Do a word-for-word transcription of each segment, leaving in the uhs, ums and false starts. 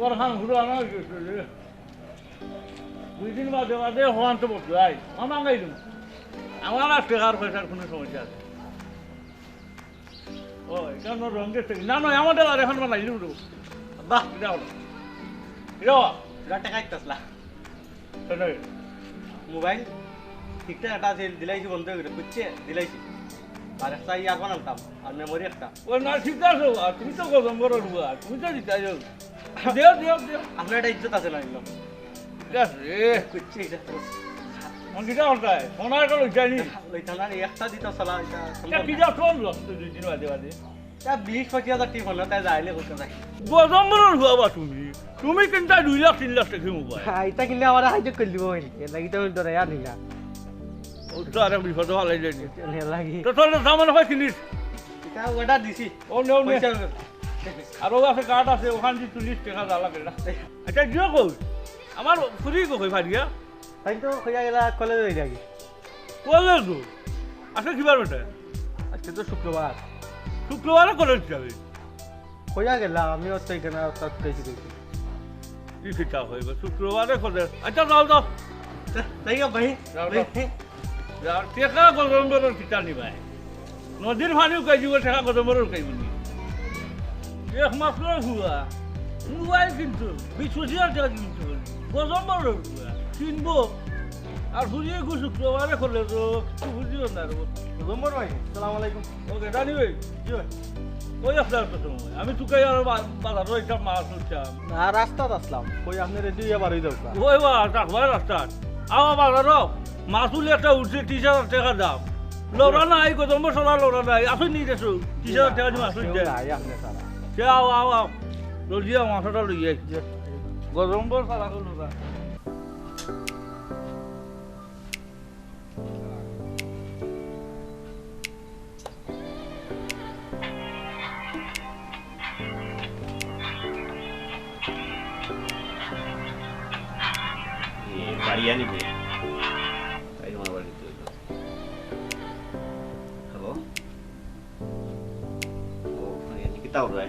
ওর খান ঘুরে আনা হয়েছে রে। দুই দিন বাদে বাদে হওয়ান তো বসে যাই। আমার মাঙাই দিন। আমার আর টেকার পয়সার কোনো সমস্যা আছে। ও, এটা আমার রঙের থেকে। না, না, আমাদের আর এখন বানাই দিন। বাহ, এটা হলো। এটা হলো। এটা টেকা একটা আসলা। সেটাই। মোবাইল ঠিকঠাক একটা আছে, দিলাইছি বন্ধ হয়ে গেছে, বুঝছে? দিলাইছি। আর একটা ইয়ারফোন আনতাম, আর মেমোরি একটা। ও না, ঠিক আছে, আর তুমি তো গজম বড় রুয়া, তুমি তো দিতে যাও। দেও, দেও, দেও। আপনার একটা ইজ্জত আছে না, একদম। ঠিক আছে রে। বুঝছি, এটা তো। মন কিটা হতায়? ফোন আর একটা লইতাই নি। লইতাম না, এই একটা দিতে সালা, এটা এটা সম্ভব কি না। যা ফোন লস তো দুই দিন বাদে বাদে। তা বিশ পঁচিশ হাজার টিপ হলো, তাই যাইলে বলতে যাই। গজম বড় রুয়া বা তুমি। তুমি কিনতা দুই লাখ তিন লাখ টাকা মোবাইল। হ্যাঁ, এটা কিনলে আমার হাইজে করে দিব, এর লাগি তো আমি ডরাই আনি না। ও তো আরেক বিপদ ভালাই যায়নি। এর লাগি। তো তোর সামনে হয় কিনিস? এটা অর্ডার দিছি। ও নেও, নে। পয়সা আর ও আছে, কার্ড আছে, ওখান দিয়ে তুলিস, টেকা জ্বালা কেনা। আচ্ছা, জিও কই? আমার ফুরি কই ফারিয়া? তাই তো কইয়া গেলা কলেজে যাই নাকি? কলেজ তো? আজকে কি বার বেটা? আজকে তো শুক্রবার। শুক্রবারে কলেজ যাবে? কইয়া গেলা, আমি অত এখানে অত কিছু দেখি। কি কিতা হইবে? শুক্রবারে কলেজ। আচ্ছা, যাও, যাও। যাই গো ভাই। যাও, যাও। ভাই। যাও, টেকা গজম বড় কিতা নিবায়? নদীর পানি উকাই দিব, টেকা গজম বড় উকাই দিবনি। একমাত্র হুয়া। মোবাইল কিনতো, বিশ পঁচিশ হাজার টেকা কিনতো। গজম বড় হুয়া। কিনবো। আর হুড়িয়ে গু শুক্রবারে করলে তো, তো বুঝিও না রে। গজম বড় ভাই, সালাম আলাইকুম। ওকে, জানি ভাই। জি ভাই। ওই আপনার তো সময়। আমি তুকাই আর বা-, বাজারো একটা মাছ উঠতাম। না, রাস্তাত আসলাম। কই আপনি রেডি হইয়া বারোই দরকার। ওই বা, থাকবায় রাস্তাত। আওয়া বাজারো। মাছ উলি একটা উঠছে, ত্রিশ হাজার টেকা দাম। লড়া নাই, গজম বড় সালা লড়া নাই। আসুন নি দেশো। ত্রিশ হাজার টেকা দিয়ে মাছ উঠছে। নাই, আপনি সারা। সে আও, আও, আও। লড়িয়া মাছটা লইয়া। জি। গজম বড় সালা লড়া। এ, বাড়ি আনিবে। তাই তোমার বাড়িতে হইল। হ্যালো? ও, বাড়ি আনি কিতা করবে?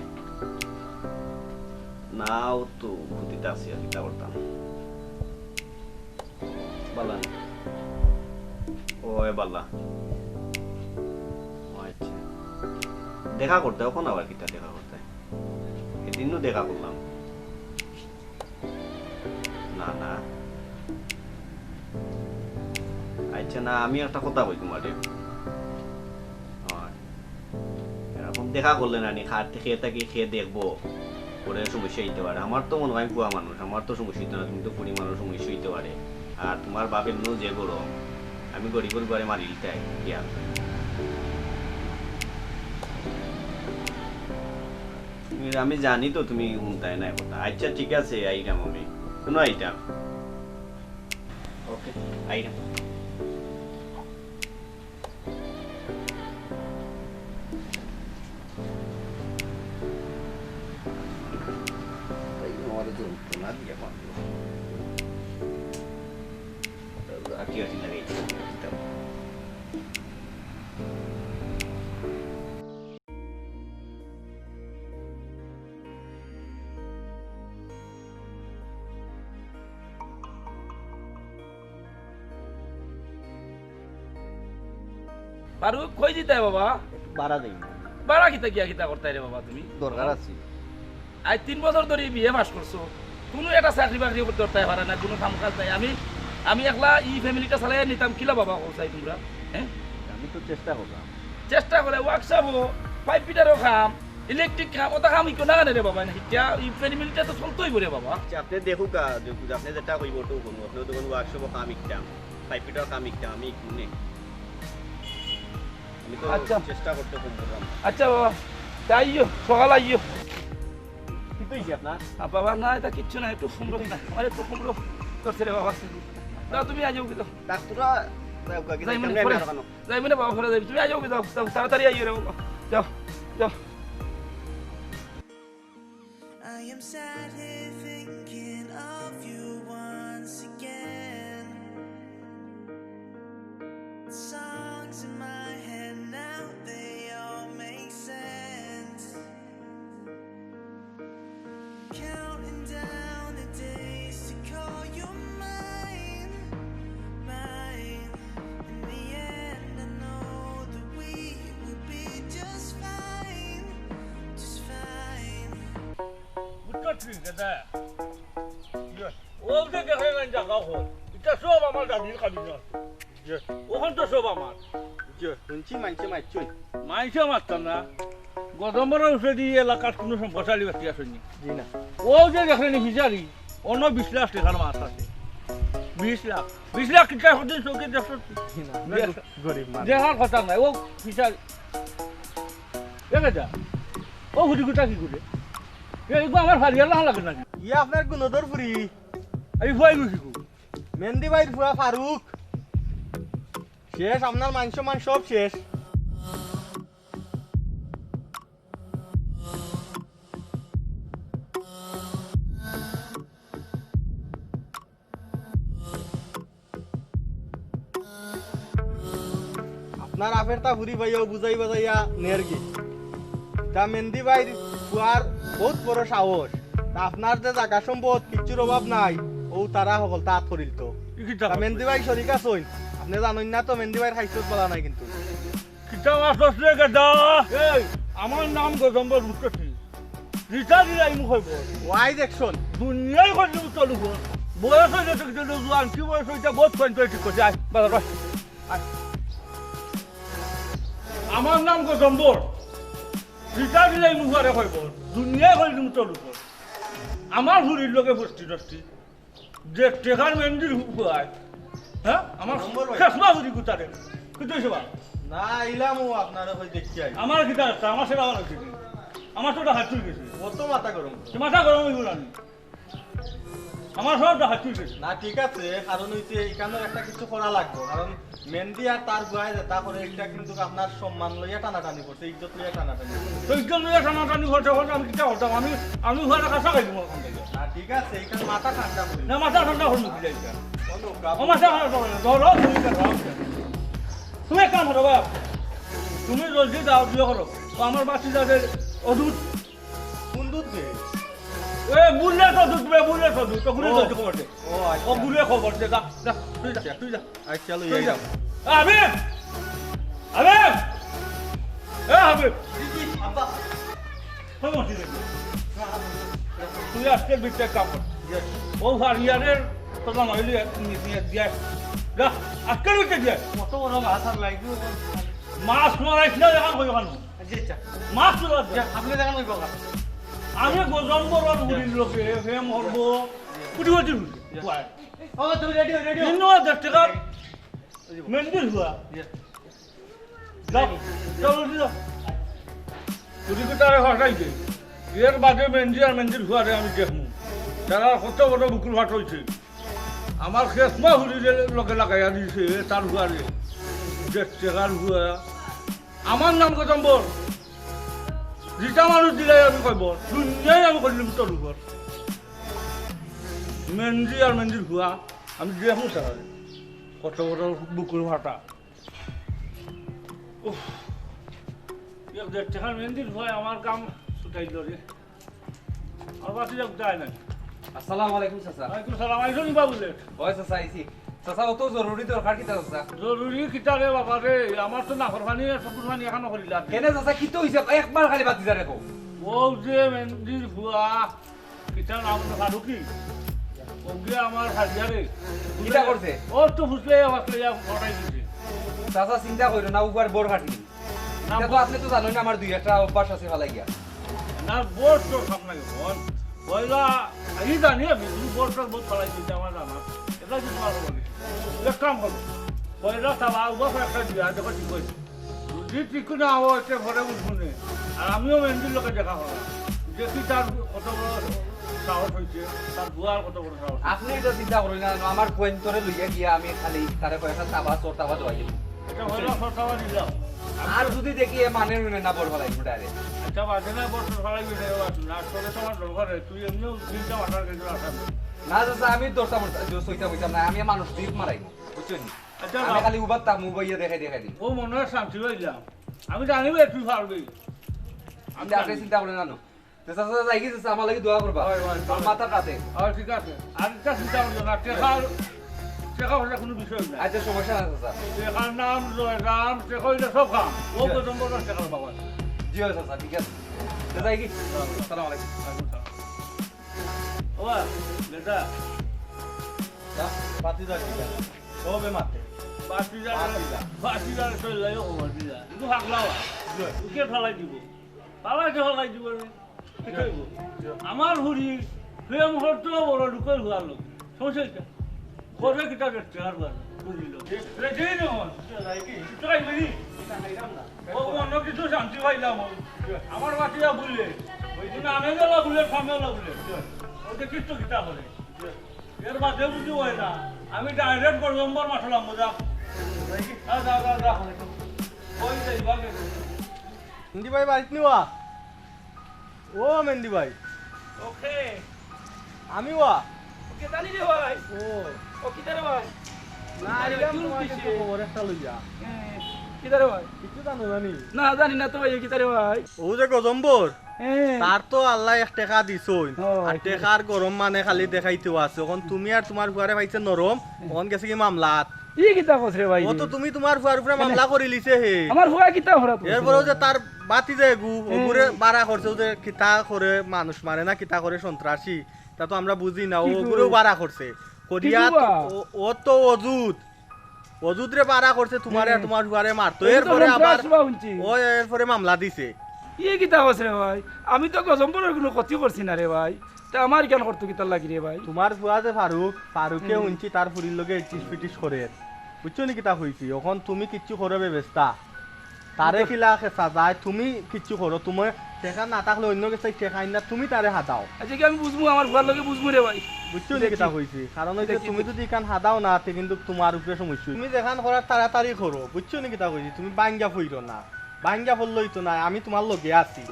না, ও তো ক্ষতিতে আছি আর কিতা করতাম। বালা নি? ও, এ বালা। ও, আচ্ছা। দেখা করতে, এখন আবার কিতা দেখা করতে? এদিনও দেখা করলাম। না, না। আচ্ছা, না, আমি একটা কথা কই তোমারে। হয়। এখন দেখা করলে না নি, খার থেকে থাকি খেয়ে দেখবো, পরে সমস্যা হইতে পারে। আমার তো মনে হয় আমি পুয়া মানুষ, আমার তো সমস্যা হইতো না, তুমি তো পুরি মানুষ, সমস্যা হইতে পারে। আর তোমার বাপ এমনিও যে গরম, আমি গরিবর ঘরে মারি দিতাই, কি আর। তুমি, আমি জানি তো তুমি হুনতায় না কথা। আচ্ছা, ঠিক আছে, আইরাম আমি। কোনো আইটাম। ওকে, আইরাম। তাই আমার যন্ত্রণা দিয়ে পারলো। আটি আটি লাগাই দিতাম। ফারুক, কই যিতায় বাবা? একটু বারা যাই না। বারা কিতা গিয়া কিতা করতায় রে বাবা তুমি? দরকার আছে। আজ তিন বছর ধরি বিএ পাস করছো, কুনু একটা চাকরি বাকরি ধরতায় পারে না, কুনু কাম কাজ নাই। আমি, আমি একলা ই ফ্যামিলিটা চালাইয়া নিতাম, কিলা বাবা কও চাই তোমরা? হ্যাঁ? আমি তো চেষ্টা করলাম। চেষ্টা করে ওয়ার্কশপও, পাইপ ফিটারও কাম, ইলেকট্রিক কাম, ওটা কাম ইকো না কেনে রে বাবা? না, ইটা ই ফ্যামিলিটা তো চলতই অইবো রে বাবা। আচ্ছা, আপনি দেখুক, আহ, দেখুক, আপনি যেটা কইব ওটাও করবো। আপনি তো কোনো ওয়ার্কশপও কাম ইকতাম, পাইপ ফিটার কাম ইকতাম, আমি ইকমু নে। আমি তো আচ্ছা। চেষ্টা করতে ফোন করলাম। আচ্ছা বাবা, তে আইও, সকাল আইও। কি তো হইছে আপনার? আ, বাবা, না, এটা কিচ্ছু না, একটু ফুমরো না, আমার একটু ফুমরো করছে রে বাবা। না, তুমি আইও কি তো। ডাক্তাররা যাও, কাকি, যাই মনে যাই, পরে। আমি আর কেন? যাই মনে বাবা, পরে যাই। তুমি আইও কি, যাও, যাও, তাড়াতাড়ি আইও রে বাবা। যাও, যাও। I am sat here thinking of you once again. Songs in my head now, they all make sense. Counting down ও যে দেখলেন না জাগা অখন, ইটা সব আমার দাদির কাবিন আছে। অখন তো সব আমার। হুনছি মাইনষে মাতছইন। মাইনষে মাততাম না। গজম্বরর উপরেদি ই এলাকাত কুনু সম্পদশালী ব্যক্তি আছইন নি? জি না। ও যে দেখলেন নি ফিশারি, অনো বিশ লাখ টেকার মাছ আছে। বিশ লাখ। বিশ লাখ কিতা কতদিন চোখে দেখছো? জি না, আমরা গ-, গরিব মানুষ। দেখার কথা নাই। ও ফিশারি। দেখে যা। ও ফুটি কুটা কি করে? এ, এগু আমার ফারিয়ার লাখান লাগে নাকি? ইয়া আপনার গুণধর ফুরি। এই ফুয়াই গুছি গু। মেন্দি ভাইর ফুয়া ফারুক। শেষ, আপনার মান সম্মান সব শেষ। আপনার আফের তা ফুরি ভাইয়াও বুঝাই বাজাইয়া নেরগি। তা মেন্দি ভাইর ফুয়ার বহুত বড় সাহস। তা আপনার যে জাগা সম্পদ কিচ্ছুর অভাব নাই, ও তারা হকলতা আত করিল তো। ই কিতা তা মেন্দি ভাই শরিক আছইন। আপনে জানইন না তো মেন্দি ভাইর খাইছত বালা নাই কিন্তু। কিতা মাছ ধরছ রে গেদা? এই, আমার নাম গজম্বর বুঝছস নি? রিটা দিলাই মুখ অইব। ওয়াই দেখছন। দুনিয়াই করলি মুখ চলু কর। বয়স অইলে তো কিছু জোয়ান, কি বয়স অইছে? বহুত পয়েন্ট করে ঠিক করছে। আয়, বাজার, আয়। আয়। আমার নাম গজম্বর। রিটা দিলাই মুখ আরে কইব। দুনিয়াই করলি মুখ চলু কর। আমার ফুরির লগে ফষ্টি নষ্টি। যে টেকার মেন্দির হুকুয়ায়, হ্যাঁ? আমার নম্বর ভাই। খেসমা হুরি কুতারে। কিতা অইছে বা? না, আইলাম ও আপনারে কই দেখি আই। আমার কিতা আছে? আমার সেটা ভালো অইছে কি? আমার তো ওটা হাত চুল গেছে। অত মাথা গরম। সে মাথা গরম অইব না নি? আমার সব হাত চুল গেছে। না, ঠিক আছে, কারণ অইছে ইখানোর একটা কিছু করা লাগবো, কারণ মেন্দি আর তার ফুয়ায় যেটা করে, এটা কিন্তু আপনার সম্মান লইয়া টানাটানি করছে, ইজ্জত লইয়া টানাটানি করছে। তো ইজ্জত লইয়া টানাটানি করছে, এখন আমি কিতা করতাম? আমি, আমি ফুয়ারে কাঁচা খাই দিব এখন থেকে। না, ঠিক আছে, ইখান মাথা ঠান্ডা করি। না, মাথা ঠান্ডা করবো কি যাই ইখান? বলো, ও মাথা ঠান্ডা করো না, ধরো, তুমি ইটা ধরো। তুমি এক কাম করো বাপ, তুমি জলদি যাও, বিয়া করো। ও আমার বাচ্চা যাদের অদূত। কোন দুধ বে? এ, বুলে তো দুধ বে, বুলে তো দুধ, তো গুলে ও। জলদি খবর দে। ও, আচ্ছা। ও গুলে খবর দে, যা, যা, তুই যা, আচ্ছা। তুই যা। আচ্ছা, লই তুই যা। আইলাম। এ, হাবিব! হাবিব! এ, হাবিব! জি, জি, আব্বা। কই বসি রে? তুই আজকের ভিতরে কাম কর। জি। ও ফারিয়ারে, তোর নাম হইলি এক মিনিট নিয়ে দিয়ে। যা, আজকের ভিতরে দিয়ে। কত বড় মাছ আর লাগবে? মাছ মারাইস না, এখন কই ওখানে? জি, আচ্ছা। মাছ মারা দে। যা, আপনি দেখেন ওই বাবা। আমি গজম্বরর ফুরির লগে প্রেম করবো। কোটি কোটি ফুরি। জি। ও, তুমি রেডি, রেডি। তিন হাজার টাকা। মেন্দির ফুয়া। জি। যাও, যাও, উঠি যাও। উঠি কি তারে ফাঁসাই দে। এর বাদে মেন্দি আর মেন্দির ফুয়ারে আমি দেখমু। তারা কত বড় বুকুর ফাট অইছে। আমার খেসমা ফুরির লগে লাগাইয়া দিছে, তার ফুয়ারে। দেখতে কার ফুয়া। আমার নাম গজম্বর। যেটা মানুষ দিলাই আমি কইব। দুনিয়াই আমি কইলাম তোর উপর। মেন্দি আর মেন্দির ফুয়া, আমি দেখমু তারারে। কত বড় বুকুর ফাটা। উফ, এক দেড় টেকার মেন্দির ফুয়ায় আমার কাম ছুটাইল রে। আমার বাতি যাক যায় না। আসসালামু আলাইকুম চাচা। ওয়ালাইকুম সালাম। আইছো নি বাবু লেট? ওই চাচা, আইছি। চাচা, অত জরুরি দরকার কিতা চাচা? জরুরি কিতা রে বাবা রে? আমার তো নাফরমানি, চকুর পানি এখানো করিলা। কেনে চাচা, কিতা অইছে? একবার খালি বাতি যারে কও। ও যে মেন্দির ফুয়া, কিতা নাম হলো ফারুকি? ওকে আমার হাজিয়ারে। কিতা করছে? ও তো ফুসলে আওয়াজ লইয়া ফটাই দিছে। চাচা, চিন্তা করিও না, উবার বড় কাটি। না, এটা তো আপনি তো জানেন, আমার দুই একটা অভ্যাস আছে ফালাই গিয়া। না, বড় তো সব নাই। বল, পয়লা, এই জানি আমি, তুমি বড় তো বহুত ফালাই দিতে আমার জানা। এটা কি তোমার খবর? এক কাম করো। পয়লা তালা উবা একটা দিয়া, দেখো ঠিক হয়েছে। যদি ঠিক না হয়, সে ঘরে উঠবো নে। আর আমিও মেন্দির লগে দেখা করলাম। দেখি তার কত বড় সাহস হয়েছে, তার বুয়ার কত বড় সাহস। আপনি এটা চিন্তা করেন না, আমার পয়েন্টরে লইয়া গিয়া আমি খালি তারে কয়েকটা তাবা, চোর তাবা দেওয়াই দেবো। এটা হলো সরকার দিলাম। আর যদি দেখি এ মানে নুনে না বড় ফালাই উঠে আরে। আচ্ছা, বাজে না, বড় ফালাই উঠে, ও আসুন। আর তোরে তো আমার দরকার নেই, তুই এমনিও তিনটা মাথার গেছে আসা। না, চাচা, আমি দশটা মন, সইতা বইতাম না, আমি মানুষ দিক মারাইমু, বুঝছেন? আচ্ছা, আমি বাবা। খালি উবার তামু বইয়া দেখাই দেখাই দিই। ও মনে হয় শান্তি হইলাম। আমি জানি বে তুই পারবি। আমি আপনি জানি। চিন্তা করেন না। তো চাচা, চাচা, যাই কি চাচা, আমার লাগি দোয়া করবা। হয়, হয়, আমার হয়। মাথা কাটে। হয়, ঠিক আছে। আর একটা চিন্তা করবো না। টেকা, টেকা পয়সা কোনো বিষয় না। আচ্ছা, সমস্যা নাই চাচা। টেকার নাম জয়রাম, টেকা হইলে সব কাম। ও জি। পর্যন্ত না টেকার বাবা। জি হয় চাচা, ঠিক আছে। তো যাই কি? সালাম আলাইকুম। ওয়ালাইকুম সালাম। বাবা, বেটা, বাতি যা ঠিক আছে। তবে মাতে। বাতি যা, বাতি যা। বাতি যা, চল যাইও, ও বাতি যা। কিন্তু হাগলা বা। উকে ফালাই দিব। ফালাই তো ফালাই দিব আমি। ঠিক হইব। আমার হুড়ি প্রেম করতে বড় ঢুকের হুয়ার লোক। সমস্যা কি? ঘরে কিতা দেখতে আর বার বুঝিল। রেডি নয়। চল, আই কি? চল, আই কি? ও অন্য কিছু শান্তি পাইলাম। আমার বাতি যা বুললে। ওই দিন আনে গেল বুলে, সামনে গেল বুলে। ওকে কিচ্ছু কিতা করে। এর বাদে বুঝি হয় না। আমি ডাইরেক্ট গজম্বর মাঠলাম, বুঝা? যা, যা, যা, যা। ওই যাই, বাগে। মেন্দি ভাই বাড়িত নি ওয়া? ও মেন্দি ভাই। ওকে। আমি ওয়া? ওকে, জানি রে ভাই। ও। ও, কিতা রে ভাই? না, আরে, আইলাম কিতা তোমার কাছে হইছে? খবর একটা লইয়া। হ্যাঁ, কিতা রে ভাই? কিচ্ছু জানো না নি? না, জানি না তো ভাই, কিতা রে ভাই? ও যে গজম্বর, হ্যাঁ। তার তো আল্লায় এক টেকা দিছইন। ও, আর আচ্ছা। টেকার গরম মানে খালি দেখাইতেও আছে। অখন তুমি আর তোমার ফুয়ারে পাইছে নরম, হ্যাঁ। অখন গেছে কি মামলাত। ই কিতা কস রে ভাই? ও তো তুমি তোমার ফুয়ার উপরে মানে মামলা করিলিছে হে। আমার ফুয়া কিতা করা তো? এরপরেও যে তার বাতি যে এগু, হ্যাঁ। ওগুরে বাড়া করছে, ও যে কিতা করে মানুষ মারে না, কিতা করে সন্ত্রাসী, তা তো আমরা বুঝি না। ও কি ওগুরেও করে? বাড়া করছে। করিয়া কি তো, করবা? ও, ও তো অজুত। অজুতরে বাড়া করছে, তোমারে আর হ্যাঁ। তোমার ফুয়ারে মারতো। এই তো এরপরে আবার সন্ত্রাস বা হুনছি। ও এরপরে মামলা দিছে। ইয়ে কিতা কস রে ভাই? আমি তো গজম্বরের কোনো ক্ষতি করছি না রে ভাই। তা আমার জ্ঞান করতো কিতার লাগি রে ভাই? তোমার ফুয়া যে ফারুক, ফারুকে হুম। হুনছি তার ফুরির লগে ইটিস পিটিস করে। বুঝছো নি কিতা কইছি? অখন তুমি কিচ্ছু করো ব্যবস্থা। তারে কিলা খেসা যায়, তুমি কিচ্ছু করো, তুমি টেকা না থাকলে অন্য গেছে টেকা আইন না, তুমি তারে হাদাও। আচ্ছা, কি আমি বুঝবো, আমার ফুয়ার লগে বুঝবো রে ভাই। বুঝছো নি দেখি। কিতা কইছি? কারণ ওই যে দেখি, তুমি দেখি। যদি ইখান হাদাও না, তে কিন্তু তোমার উপরে সমস্যা। তুমি যেখান করার তাড়াতাড়ি করো, বুঝছো নি কিতা কইছি? তুমি বাঙ্গা ফইরো না, বাঙ্গা ফললেই তো নাই, আমি তোমার লগে আছি।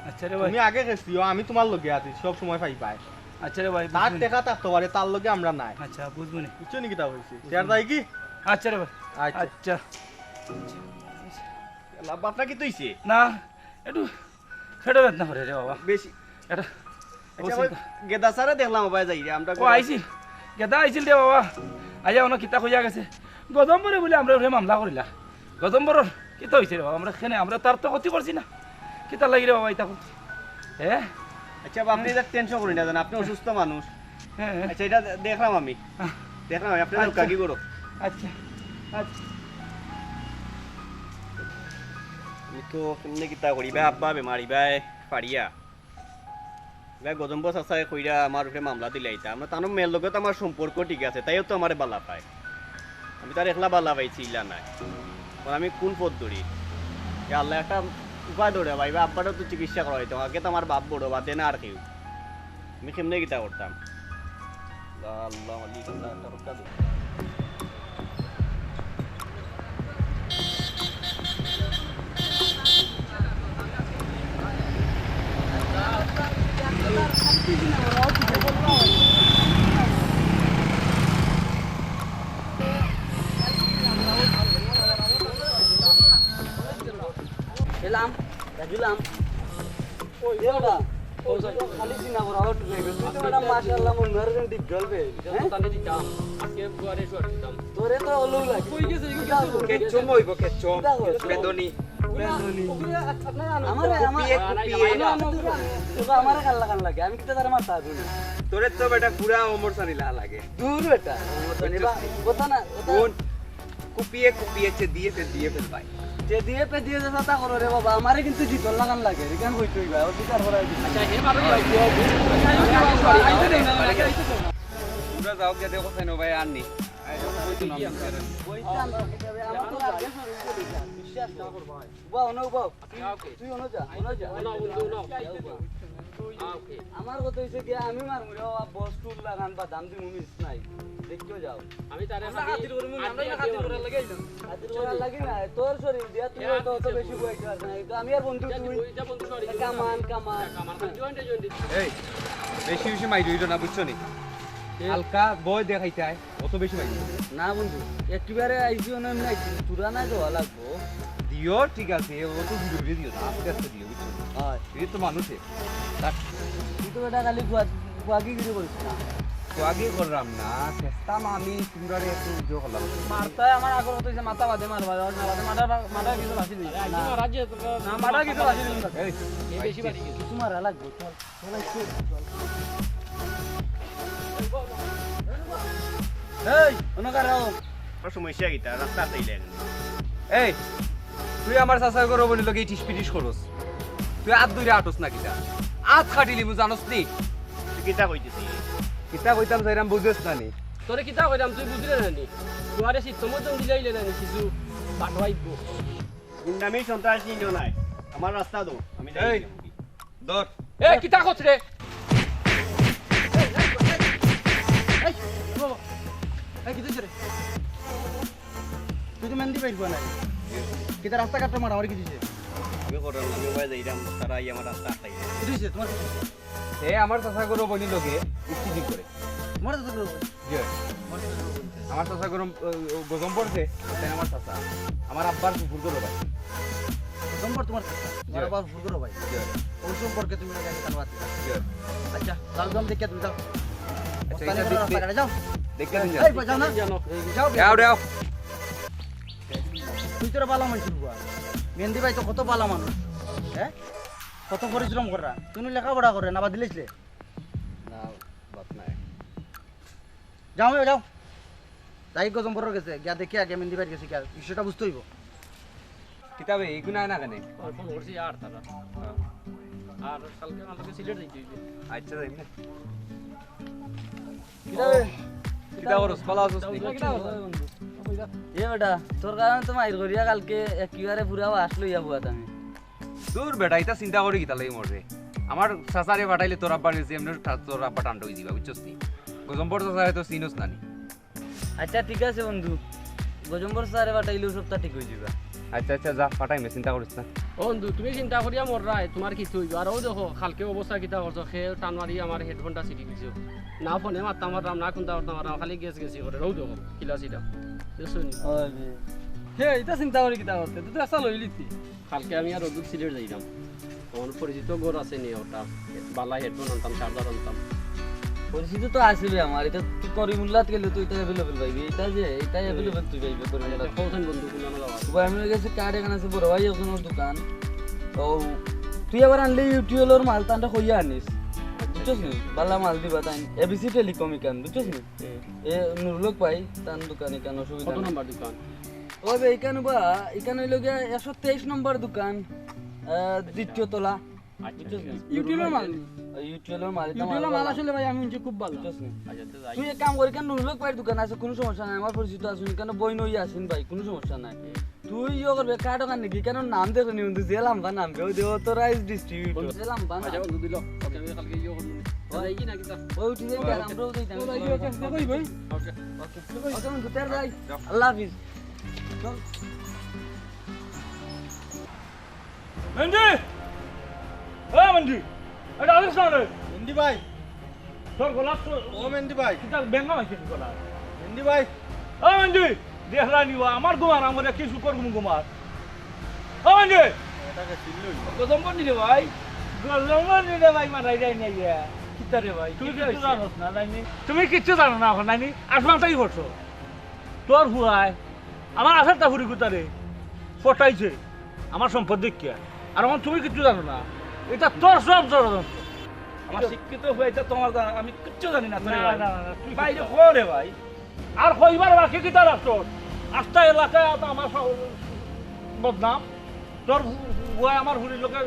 আচ্ছা রে ভাই। তুমি আগে গেছিও, আমি তোমার লগে আছি, সব সময় পাইবায়। আচ্ছা রে ভাই, তার বুঝবো নি। টেকা থাকতে পারে, তার লগে আমরা নাই। আচ্ছা, বুঝবো নি। বুঝছো নি কিতা কইছি? বুঝবো নি। তে আর যাই কি? আচ্ছা রে ভাই। আচ্ছা। আচ্ছা। এলা, বাপটা কি তৈছে? না, একটু পেটে বেদনা করে রে বাবা। বেশি। এটা আচ্ছা, ওই গেদা সারে দেখলাম ভাই যাই রে, আমরা ও আইছি। গেদা আইছিল রে বাবা। আইয়া অনো কিতা কইয়া গেছে। গজম্বরে বুলে আমরার উপরে মামলা করিলা। গজম্বরর কিতা অইছে রে বাবা? আমরা কেনে, আমরা তার তো ক্ষতি করছি না। কিতা লাগি রে বাবা, ইতা করছি? হ্যাঁ? আচ্ছা, বাবা, আপনি এটা টেনশন করেন না, জান, আপনি অসুস্থ মানুষ। হ্যাঁ, হ্যাঁ। আচ্ছা, এটা দে-, দেখলাম আমি। হ্যাঁ। দেখলাম আমি, আপনি আচ্ছা। কাকি করো। আচ্ছা, আচ্ছা। আমি তো কেমনে কিতা করি, ভাই, আব্বা বেমারি, ভাই, ফাড়িয়া। ভাই, গজম্বর চাচায় কইরা আমার উপরে মামলা দিলাইতা। আমরা তানোর মেয়ের লগে তো আমার সম্পর্ক ঠিক আছে, তাইও তো আমারে বালা পায়। আমি তার একলা বালা পাইছি, ইলা নাই। এখন আমি কোন পথ ধরি? এ আল্লাহ, একটা উপায় ধরে ভাই, ভাই, আব্বারও তো চিকিৎসা করাইতাম। আগে তো আমার বাপ বড়, বাদে না আর কেউ। আমি কেমনে কিতা করতাম? আল্লাহ, আল্লাহ, মালিক, আল্লাহ, একটা রক্ষা দে। এলাম, রাজুলাম। ওই, এ বেটা, ও, খালি চিনা করা, ও, তুই তো বেটা, মাশাআল্লাহ, মনে হয় একজন ডিপ জল বে, হ্যাঁ? তাহলে দিতাম। আজকে বুয়ারে শর্ট দিতাম। তোরে তো অলু লাগে। কই গেছে? কিতা করবো? কেচ্চম অইবো, কেচ্চম। কিতা করবো? বেদনি। বেদনি। আমারে, আমার কুপিয়ে, কুপিয়ে। তোরা আমারে কাল্লা কান লাগে, আমি কিতা তারে মারতা পারবো না। তোরে তো বেটা পুরা অমর সানি লা লাগে। দূর বেটা, অমর সানি বা, কথা না, কথা। কোন? কুপিয়ে কুপিয়ে চেদিয়ে পেদিয়ে ফেলবায়। চেদিয়ে পেদিয়ে যে কথা করো রে বাবা, আমারে কিন্তু জিতর লাগান লাগে, এখান হইতে হইবা, ওর বিচার করা হইতে। আচ্ছা, হে মারো, হে মারো। তোমরা যাও, গিয়া দেখো, সেন ভাই আর নি। আমার তো আগে বিশ্বাস না করবা। উবাও, না উবাও। তুই, তুই অনো যা, অনো যা। অনো, অনো, অনো। তুই, আমার কথা হইছে কি, আমি মারমু রে বাবা, বস টুল লাগান বাদাম দিমু মিস নাই। দেখিও যাও। আমি তারে আমরা খালি খাতির করমু না, আমরা আড্ডি খাতির আড্ডি করার লাগি আইলাম। খাতির করার লাগি না, তোর শরীর দিয়া তুই ইয়া, অত, অত আচ্ছা, বেশি বই করাস না। তো আমি আর বন্ধু ইয়া, তুই। ওই যা বন্ধু শরীর। কামান, কামান। কামান, কামান। জয়েন্টে, জয়েন্টে। এই, বেশি বেশি মাইর হইল না, বুঝছো নি? এ- হালকা বয় দেখাইতে হয়। অত বেশি মাইর। না বন্ধু, একেবারে আইসি অনো এমনি আইসি, তোরা না দেওয়া লাগবো। দিও, ঠিক আছে, ও তো জুড়ে দিও না, আস্তে আস্তে দিও, বুঝছো? হয়। এই তো মানুষে। থাক। তুই তো বেটা খালি কুয়া-, কুয়াগি গিরি করিস না। কুয়াগি করলাম না, চেষ্টা মা আমি তোমরা একটু ইয়ে করলাম। মারতায় আমার আগর কথা হইছে, মাথা বাদে মার, বাদে মার, বাদে মাথা, মাথা কিছু বাঁচি দিবি। না। না, মাথা কিছু বাঁচি দিবি। এই, এই বেশি বাড়ি গেছে। কিছু মারা লাগবো, চল। চল, আইসি, চল। এই, অনো খাড়াও। আমার সমস্যা কিতা? রাস্তা আটকাইলে কেনে? এই, তুই আমার চাচার ঘরর বইনর লগে ইটিস পিটিস করস। তুই আত ধইরা আটস না কিতা? আত কাটিলিমু জানস নি? তুই কিতা কইতেছিস? কিতা কইতাম চাইরাম বুঝস না নি? তোরে কিতা কইরাম তুই বুঝলে না নি? তুমারে সিস্টেমও তো দিলাইলে না নি কিছু বাটওয়াইব। গুন্ডামি সন্ত্রাস নিও নাই। আমার রাস্তা দাও, আমি এই, যাই। ধর। এ, কিতা করছ রে? এই, এই, এই, এই, ও, এই, কিতা হইছে রে? তুই তো মেহেন্দি ভাইর ফুয়া নায়। কিতা রাস্তাঘাট মারামারি কিতা হইছে? আমি করলাম, আমি ওবায় যাইরাম, তারা আইয়া আমার রাস্তা আটকাই দিছে। কিতা হইছে? তুমার কিতা হইছে? হে আমার চাচার ঘরর বইনর লগে ইটিস পিটিস করে। তুমার চাচার ঘরর বইন? জি। তুমার চাচার ঘরর বইন? আমার চাচার ঘরর, ও, ও, গজম পড়ছে, তাইন আমার চাচা। আমার আব্বার ফুফুর ঘরর ভাই। গজম পড় তুমার চাচা? তুমার জি। আব্বার ফুফুর ঘরর ভাই? জি। অউ সম্পর্কে তুমি জানো কেনে মাতরায়? জি। আচ্ছা, যাও, যাও, দেখিয়া তুমি যাও। আচ্ছা, ওস্তানি এটা করো দেখ-, রাস্তাঘাটে, যাও। দেখিয়া তুমি এই, যাও। যাও না। যাও, যাও। যাও, যাও। তুই তো ভালা মানুষর ফুয়া। মেহেন্দি ভাই তো কত ভালা মানুষ। হ্যাঁ? কত পরিশ্রম কররা। তুই লেখাপড়া কররে না, বাদ দিলাইছলে? না, বাদ নাই। যাও, যাও। যাই গজম পড়র গেছে, গিয়া দেখি আগে মেহেন্দি ভাইর গেছে গিয়া, বিষয়টা বুঝতে অইবো। কিতা বে, ইগু নাই না কেনে? আর ফোন করছি আর তারা। হ্যাঁ। আর কালকে আমার লগে সিলেট যাইতে অইবো। আচ্ছা, যাই না। কিতা বে? কিতা করস? ভালা আছস নি? কিতা করস? এ বেটা, তোর কারণে তো মাইর করিয়া কালকে একেবারে পুরা বাস লইয়া বুয়াত আমি। দূর বেটা, ইতা চিন্তা করি কিতার লাগি মরে? আমার চাচারে পাঠাইলে তোর আব্বার গেছে, এমনে ঠা-, তোর আব্বা ঠান্ডা অইযিবা, বুঝছস নি? গজম্বর চাচারে তো চিনস না নি? আচ্ছা, ঠিক আছে বন্ধু, গজম্বর চাচারে পাঠাইলেও সবটা ঠিক অইযিবা। আচ্ছা, আচ্ছা, যা, পাঠাইমু, চিন্তা করিস না। ও বন্ধু, তুমি চিন্তা করিয়া মররায়, তুমার কিতা অইবো? আর অউ দেখো, কালকে অবস্থা কিতা করছো, কে টান মারি আমার headphone টা ছিড়ি দিছো। না ফোনে মাততাম পাররাম, না কুন্তা করতাম পাররাম, খালি গেছ গেছি করে। অউ দেখো, কিলা ছিড়া। দেখছো নি? ওই রে। হে, ইতা চিন্তা করি কিতা করতে? তুই তো একটা লইলি তুই। কালকে আমি আর রোদুর সিলেট যাইরাম। তখন পরিচিত ঘর আছে নি ওটা, বালা headphone আনতাম, charger আনতাম। পরিচিত তো আছে বে আমার, ইতা তুই করিমুল্লাত গেলে তো ইতা available পাইবি, ইতা যে, ইতা হুম। Available তুই পাইবি করিমুল্লাত। আচ্ছা, কওছেন বন্ধু, কোন নামে যাওয়া? ভাই, আমার কাছে card এখান আছে, বড় ভাই ওখানে দোকান। তো তুই আবার আনলে ইউটিউবর মাল তানটা কইয়া আনিস। আচ্ছা, বুঝছস নি? বালা মাল দিবা তাইন। এবিসি টেলিকম ইখান, বুঝছস নি? হুম। এ নুরুল হক ভাই, তান দোকান ইখান, অসুবিধা কত নাই। নাম্বার দোকান? ও বে, ইখান বা, ইখান অইলো গিয়া একশো তেইশ নম্বর দোকান, আহ, দ্বিতীয় তলা। আচ্ছা, বুঝছস ঠিক নি? আছে। ইউটিউবর মাল। ওই ইউটিউবর মাল, ইটা ইউটিউবর মাল মাল ভালা। আসলে ভাই আমি হুনছি খুব ভালা। বুঝছস নি? আচ্ছা, তো যাই। তুই এক কাম কর, ইখান নুরুল হক ভাইর দোকান আছে, কুনু সমস্যা নাই, আমার পরিচিত আছে, ইখান বইন অইয়া আছেন ভাই, কুনু সমস্যা নাই। হুম। তুই ইয়ে করবে, কার্ড ওখান নাকি, কেন নাম দেখে নি বন্ধু, যে লাম্বা নাম বে, ওই যে authorized distributor। বন্ধু, যে লাম্বা নাম। আচ্ছা, বন্ধু দিল। ওকে, আমি কালকে ইয়ে করবো। ওই, যাই কি না কিতা? ওই উঠি যাই, ওই, আমরা ওই যাই, ওই, ওই, ওই, ওই, ওই, ওই। ওকে। ওকে। ওকে, বন্ধু, তের যাই। যাও। আল্লাহ হাফিজ। চল। মেন্দি! এ মেন্দি! এটা আদেশ না রে। মেন্দি ভাই। তোর গলা তো ও মেন্দি ভাই। কিতা বেঙ্গা হইছে কি গলা? মেন্দি ভাই। ও মেন্দি! দেখলা নি বা, আমার ঘুমার, আমার কি শুকর ঘুম ঘুমার। ও মেন্দি! এটাকে চিনলই। গজম্বর নি রে ভাই। গজম্বর নি রে ভাই, মারাই যায় না ইয়া। কিতা রে ভাই? তুমি কিতা কিচ্ছু হইছে? জানো না, নাইনি? তুমি কিচ্ছু জানো না এখন, নাইনি? আসমানটাই করছো। তোর ফুয়ায় আমার আশাটা ফুরি কুতারে পটাইছে, আমার সম্পদ দেখিয়া। আর এখন তুমি কিচ্ছু জানো না, এটা তোর সব ষড়যন্ত্র। আমার শিক্ষিত ফুয়া, এটা তোমার জানা, আমি কিচ্ছু জানি না, তোরে না, ভাই। না, না, না, তুই বাইরে কিচ্ছু কো রে ভাই। আর কইবার বাকি কিতা রাখছস? আস্তা এলাকায় তো আমার সব বদনাম। তোর ফুয়ায় আমার ফুরির লগে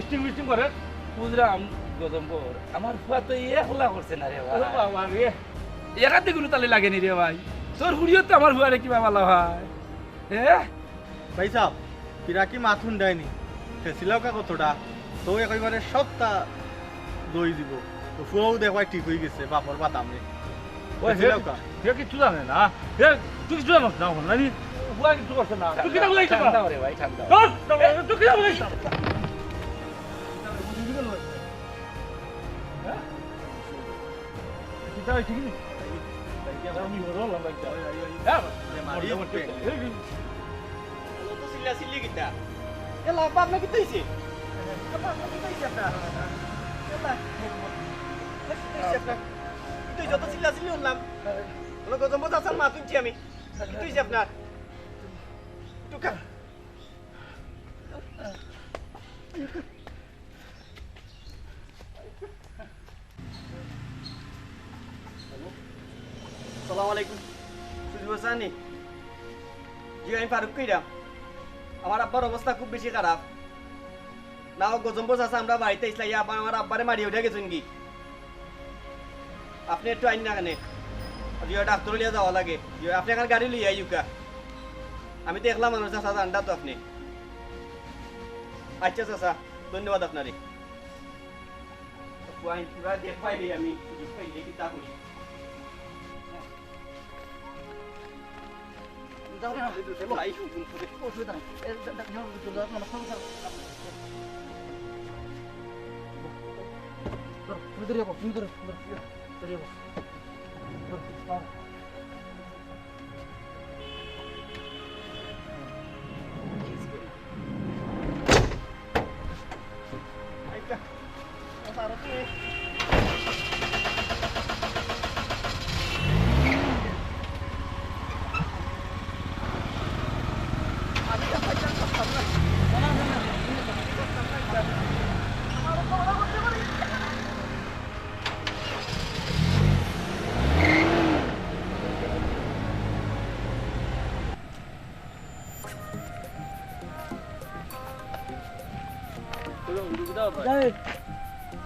ইস্টিং মিস্টিং করে। বুঝলাম, গজম্বর, আমার ফুয়া তো একলা করছে না রে ভাই। ও বাবা রে। একাতে কোনো তালে লাগেনি রে ভাই। তোর ফুরিও তো আমার ফুয়ারে কিবা ভালা হয়। হ্যাঁ? ভাই সাহেব, ফিরাকি মাত হুনডায়নি। ফেসিলাও কা কতটা? তো একেবারে সবটা দই দিব। তো ফুয়াও দেখবায় ঠিক হয়ে গেছে, বাপর বাতাম রে। ওই ফেসিলাও কা। হে কিচ্ছু জানে না। হে, তুই কিচ্ছু জানোস না, এখন, নানি? ফুয়া কিচ্ছু করছে না। তুই কিতা বুঝাইতে পারস? ঠান্ডা রে ভাই, ঠান্ডা। ধর, তুই কিতা বুঝাইতে পারস? হ্যাঁ? কিতা হয়, ঠিক নেই? আমি বড় হলাম, ভাই। হ্যাঁ? মারি এই, এই, এই। অত চিল্লা চিল্লি কিতা? এলা, আব্বা, আপনার কিতা হইছে? আব্বা, আপনার কিতা হইছে আপনার? এলা, কিতা হইছে আপনার? কিতা হইছে? অত চিল্লা চিল্লি হুনলাম। হলো গজম্বর চাচার মাত হুনছি আমি। কিতা হইছে আপনার? একটু খা-, আসসালামু আলাইকুম। বুঝছনি? জি, আমি ফারুক কইরাম। আমার আব্বার অবস্থা খুব বেশি খারাপ। না, ও গজম্বর চাচা আমরা বাড়িত আইছলা, ইয়া আব্বা আমার আব্বারে মারিয়া উঠা গেছইনগি। আপনে একটু আইন না কেনে? জি, ডাক্তার লইয়া যাওয়া লাগে। জি, আপনে একখান গাড়ি লইয়া আইউক্কা। আমি তো একলা মানুষ, চাচা জানরা তো আপনে। আচ্ছা চাচা, ধন্যবাদ আপনারে। পুরা দেখবায় রে আমি, দেখবায় রে কিতা করি। যাও না। ভাই, অসুবিধা নাই। এ, দা-, দা-, যাও, যাও, যাও, যাও, যাও, যাও। ধরো, তুমি ধরে রাখো, তুমি ধরে, ধরো, ধরে রাখো। ধরো, ধরো।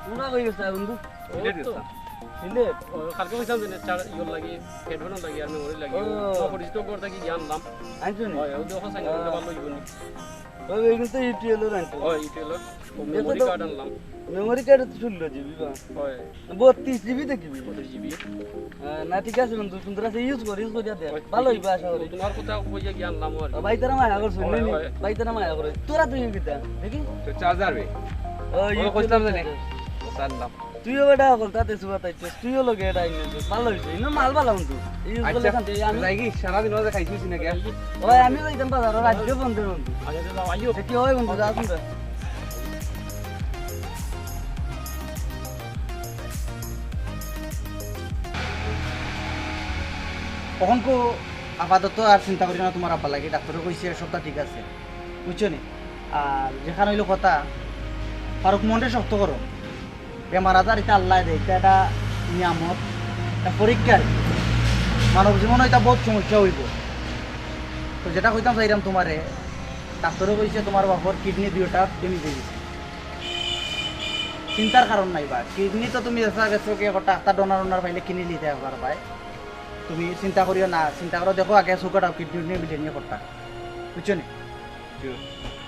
তোমরা কই গেছো বন্ধু? সিলেট গেছিলাম। সিলেট? ও, কালকে কইছিলাম যে চা-, ইয়োর লাগি, হেডফোনর লাগি আর মেমোরির লাগি। ও। ও, পরিচিত ঘর থাকি গিয়া আনলাম। আনছো নি? হয়, ও দেখো সাইন করলে ভালো হইব নি? ও, এগুলো তো ইউটিউবের আনছো। হয়, ইউটিউবের। ও, মেমোরি কার্ড আনলাম। মেমোরি কার্ড তো ষোলো জিবি বা? হয়। বত্রিশ জিবি দেখি। বত্রিশ জিবি। আহ, না, ঠিক আছে বন্ধু, সুন্দর আছে, ইউজ কর, ইউজ করিয়া দেখ। হয়, ভালো হইবা আশা করি। তোমার কথা কইয়া গিয়া আনলাম আর কি। ভাই তারা মায়া করছে, হয়, নি, নি? হয়। ভাই তারা মায়া করে। তোরা তুই কিতা? দেখি? তো চার্জার বে। ও, ওই ইউটিউব কইছিলাম যে নে। চার্জার। চার দাম। তুইও বেটা হকল তাতে সুবাত আইছস, তুইও লগে এটা আইছস। ভালো হইছে। ইনো মাল ভালো বন্ধু। ইউজ করলে আচ্ছা, শান্তি। আমি যাই কি? সারাদিন ওরা খাইছিস না কে? ওই আমি যাইতাম বাজার, রাজ্য বন্ধু বন্ধু। আচ্ছা, যাও, আইও। দেখি ওই বন্ধু, যা সুন্দর। অখনকু আপাতত আর চিন্তা করিও না, তোমার আব্বা লাগি ডাক্তারে কইছে সবটা ঠিক আছে, বুঝছো নি? আর যেখান হইলো কথা, ফারুক মনরে শক্ত করো। বেমার আজার ইতা আল্লায় দেয়, ইতা একটা নিয়ামত, একটা পরীক্ষা আর কি। মানব জীবন ইতা বহুত সমস্যা হইব। তো যেটা কইতাম চাইরাম তোমারে, ডাক্তারে কইছে তোমার বাপর কিডনি দুইটা ড্যামেজ হয়ে গেছে। চিন্তার কারণ নাই বা, কিডনি তো তুমি দেখা গেছো কি একটা, একটা ডোনার ওনার পাইলে কিনে নিতে পারবায়। তুমি চিন্তা করিও না, চিন্তা করো, দেখো আগে সুগার আর কিডনি উডনি মিলে নিয়ে করতা, বুঝছো নি? জি।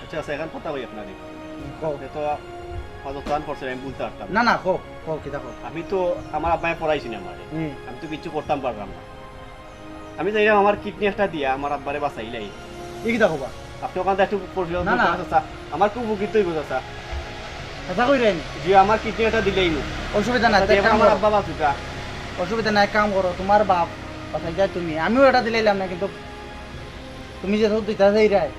আচ্ছা, আচ্ছা, এখন কথা কই আপনারে। কও। এ তো হজরত খান করছে, আমি বলতে পারতাম না, না। না, কও, কও, কিতা কও? আমি তো আমার আব্বায় পড়াইছি না আমারে। হুম। আমি তো কিচ্ছু করতাম পারলাম না। আমি চাইলাম আমার কিডনি একটা দিয়া আমার আব্বারে বাঁচাইলাই। ই কিতা কবা? আপনি ওখান থেকে একটু পরিশোধ না, না। করতে হবে, চাচা। আমার খুব উপকৃত হইব, চাচা। কথা কই রে? জি, আমার কিডনি একটা দিলেই নু। অসুবিধা নাই, আচ্ছা, তো এক এবার কাম আমার করো। আব্বা বাঁচুকা। অসুবিধা নাই, এক কাম করো, তোমার বাপ বাঁচাই যায় তুমি। আমিও এটা দিলাইলাম না, কিন্তু তুমি যে সব দিতা চাইরায়,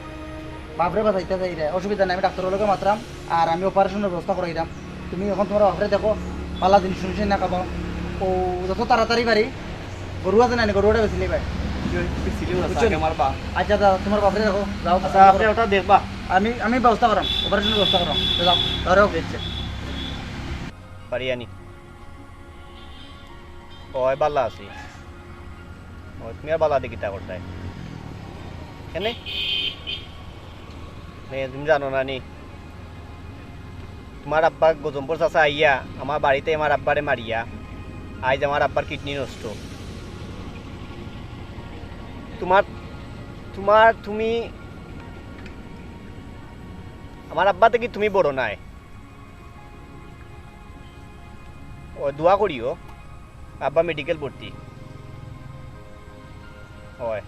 বাপরে বাঁচাইতা চাইরায়, অসুবিধা নাই, আমি ডাক্তারর লগে মাতরাম, আর আমি অপারেশনর ব্যবস্থা করাইরাম। তুমি এখন তোমার বাপরে দেখো, ভালা জিনিস শুনিস না খাবাও। ও যত তাড়াতাড়ি পারি, গরু আছে না, গরু ওটা বেশি নেই ভাই। জি, ওই ছিল না, বুঝছো নি? আগে আমার বাপ। আচ্ছা, দাও, তোমার বাপরে দেখো, যাও, আচ্ছা, আপনি ওটা দেখবা। আমি, আমি ব্যবস্থা করাম, অপারেশনর ব্যবস্থা করাম। যাও, ধরো। দেখছে। পারি আনি। ওই বালা আছি। ওই তুমি আর বালা দেখি তা করতায়। কেনে? নে, তুমি জানো না নি? তোমার আব্বা গজম্বর চাচা আইয়া আমার বাড়িতে আমার আব্বারে মারিয়া, আইজ আমার আব্বার কিডনি নষ্ট। তোমার, তোমার, তুমি, আমার আব্বা থাকি তুমি বড় নায়। ও, দোয়া করিও, আব্বা মেডিকেল ভর্তি। হয়।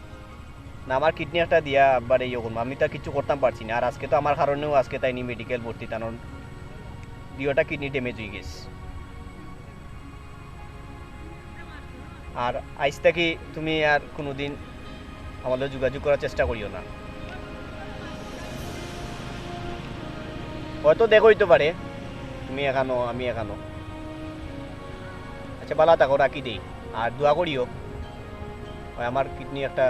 না, আমার কিডনি একটা দিয়া আব্বারে ইয়ে করবো। আমি তো আর কিচ্ছু করতাম পারছি না। আর আজকে তো আমার কারণেও আজকে তাইনি মেডিকেল ভর্তি, তানর দুইটা কিডনি ড্যামেজ হয়ে গেছে। আর আইজ থাকি তুমি আর কোনোদিন আমার লগে যোগাযোগ করার চেষ্টা করিও না। হয়তো দেখা হইতে পারে, তুমি এখানো, আমি এখানো। আচ্ছা, বালা থাকো, রাখি দেই। আর দোয়া করিও, ওই আমার কিডনি একটা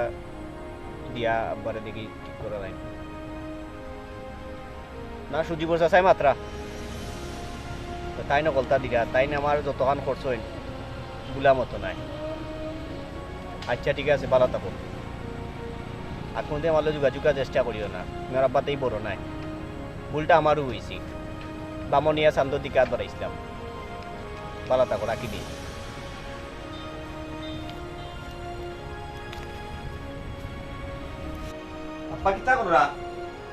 দিয়া আব্বারে দেখি ঠিক করা যায়। না, সুজীবর চাচায় মাতরা। তো তাইন হকলতা দিরা, তাইন আমার যতখান খরচ অইন, গুলা মতো নাই। আচ্ছা, ঠিক আছে, ভালা থাকো। আর কোনোদিন আমার লগে যোগাযোগ করার চেষ্টা করিও না। আমার আব্বা তো এই বড় নাই। ভুলটা আমারও অইছে। বামনিয়া চান্দর দিকে আত বাড়াইছিলাম। ভালা থাকো, রাখি দি। আব্বা, কিতা কররা?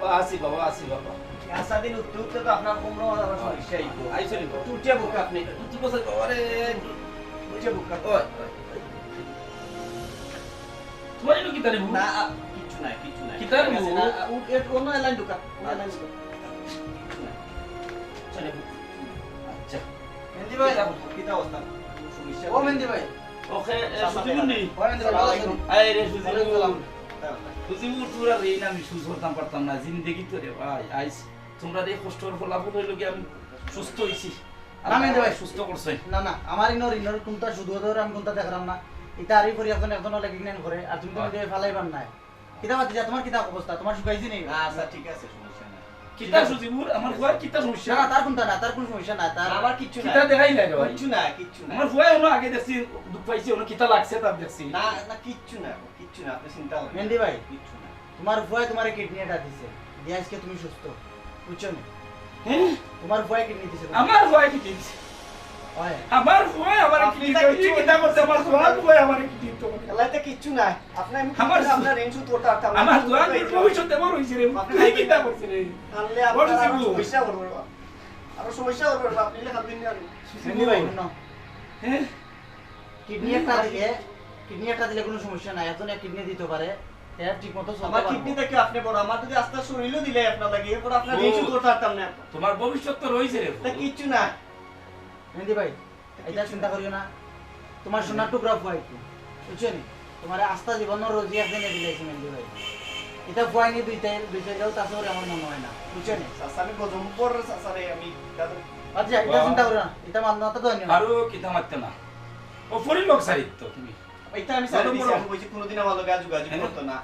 ও, আছি বাবা, আছি বাবা। আচ্ছা, দিন উঠতে উঠতে তো আপনার কোমরো আমার সমস্যা অইবো। আইসো নি বাবা। উঠিয়া বউক্কা আপনে। তুই বসে বাবা রে। উঠিয়া বউক্কা। ওই, ওই। তোমার এলো কিতা রে বউ? না, আ, কিচ্ছু নাই, কিচ্ছু নাই। কিতা রে বউ? না, আ, ও, এ, অন্য লাইন ঢুকা, অন্য লাইন ঢুকা। কিচ্ছু নাই। চলে বউ। আচ্ছা। মেহেন্দি ভাই, কিতা অবস্থা? কিতা অবস্থা? সমস্যা ও মেহেন্দি ভাই। ওকে, এ, সালাম সুজিবুর নি? ওয়ালাইকুম সালাম। আয় রে সুজিবুর। ওয়ালাইকুম সালাম। সুজিবুর, তোরা রে না আমি সুজ করতাম পারতাম না, জিন্দেগি তো রে ভাই, আইস। তোমরা রে কষ্টর ফলাফল অইলো কি আমি সুস্থ অইছি। না, মেহেন্দি ভাই। সুস্থ করছে। না, না, আমার ইনো ঋণর কোনটা সুদ হতে পারে, আমি কোনটা দেখলাম না। ইটা আরই করি একজন, একজন অলে কিনে করে, আর তুমি তো হয়। মেহেন্দি ভাই ফালাইবার নাই। কিতা বাদ দিয়া, তোমার কিতা অবস্থা? তোমার শুকাইছে নি? না, আচ্ছা, ঠিক আছে, সমস্যা নাই। কিতা সুজিবুর? আমার ফুয়ার কিতা সমস্যা? না, না, তার কোনটা না, তার কোন সমস্যা না, তার আমার কিচ্ছু না। কিতা দেখাই নাই রে ভাই। কিচ্ছু না, কিচ্ছু না। আমার ফুয়ায় অনো আগে দেখছি, দুখ পাইছে, অনো কিতা লাগছে তার দেখছি। না, না, কিচ্ছু না, কিচ্ছু না, আপনি চিন্তা করবেন না। মেহেন্দি ভাই, কিচ্ছু না। তোমার ফুয়ায় তোমারে কিডনি এটা দিছে, দিয়া আজকে তুমি সুস্থ, বুঝছো নি? হ্যাঁ? তোমার ফুয়ায় কিডনি দিছে তোমারে। আমার ফুয়ায় কিডনি দিছে? হয়। আমার ফুয়ায় আমারে আপনি কিডনি দিছে, কিতা করছে? আমার ফুয়ার ফুয়ায় আমারে কিডনি দিছে। এলাইতে কিচ্ছু নাই। আপনি এমনি আমার আপনার ঋণ শোধ করতে পারতাম না। আমার ফুয়ার ভবিষ্যৎ এমন হইছে রে। আপনি তুই কিতা করছিস রে? আনলে বড় আপনার আরো জীবু। সমস্যা করবো। আরো সমস্যা করবো, আপনি লেখা দিন না। মেহেন্দি ভাই, শুনো। হ্যাঁ? কিডনি একটা দিলে, কিডনি একটা দিলে কোনো সমস্যা নাই, একজন এক কিডনি দিতে পারে, এর ঠিক মতো চলতে আমার পারবো। কিডনি দেখে আপনি বড়, আমার যদি আস্তা শরীরও দিলে আপনার লাগে, এরপর আপনার ও, ঋণ শোধ করতে পারতাম না। তোমার ভবিষ্যৎ তো রইছে রে। তা কিচ্ছু না। মেহেন্দি ভাই, এটা চিন্তা করিও না, তোমার সোনার টুকরা ফুয়া একটু, বুঝছো নি? তোমার আস্তা জীবনর রুজি একদিনে দিলাইছি মেহেন্দি ভাই। এটা ফুয়াইনি দুইটাই, দুইটাইলেও তা করে আমার মনে হয় না, বুঝছো নি? চাচা, আমি গজম পড়রে চাচা রে, আমি তাদের আচ্ছা, এটা বাহ। চিন্তা করো না, এটা মান্না তো ধন্য। আরো কিতা মারতে না। ও ফরির লোক সারিত তো তুমি। এটা আমি সারি বলো, দিছি, বলো। আমি কইছি কোনোদিন আমার লগে আর যোগাযোগ হ্যাঁ। করতো না।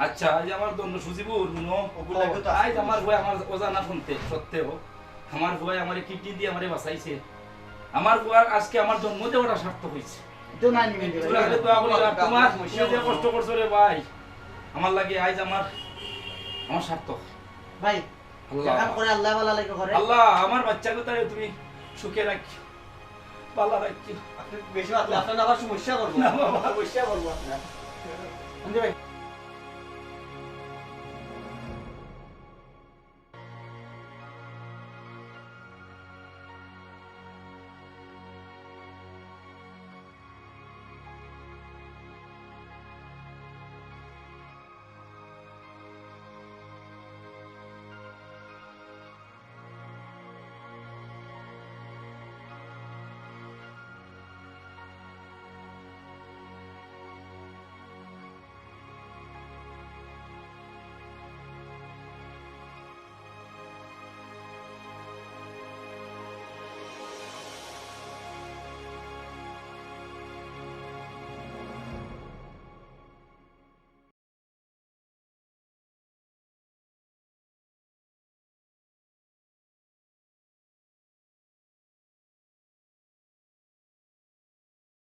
আচ্ছা, আজ আমার ধন্য সুজিবুর, হুনো। ওগুলা তো আজ আছে। আমার ফুয়ায় আমার অজানা শুনতে, সত্ত্বেও আমার ফুয়ায় আমারে কিডনি দিয়া আমারে বাঁচাইছে। আমার ফুয়ার আজকে আমার জন্ম দেওয়াটা সার্থক হইছে। তো নাই নিবে। তোরা খালি দোয়া করি রাখ, তোমার, তুমি যে কষ্ট করছো রে ভাই, আমার লাগি আইজ আমার, আমার সার্থক। ভাই, আল্লাহ। যেখান করে আল্লাহ ভালা লাগে করে। আল্লাহ, আমার বাচ্চা কোথায় তুমি সুখে রাখি, ভালা রাখি। আপনি বেশি মাতলে আপনার আবার সমস্যা করবো। না বাবা। সমস্যা করবো আপনার। সঞ্জয় ভাই,